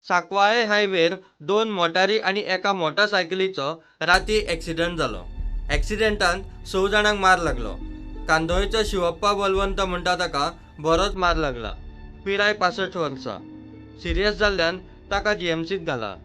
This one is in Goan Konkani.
सांकवाळे हायवेर दोन मोटारी आनी एका मोटारसायकलीचो रातीं एक्सिडंट जालो. एक्सिडेंटांत स जाणांक मार लागलो. कांदोळेचो शिवप्पा बलवंत म्हणटा ताका बरोच मार लागला. पिराय 65 वर्सां. सिरियस जाल्ल्यान ताका जीएमसींत घाला.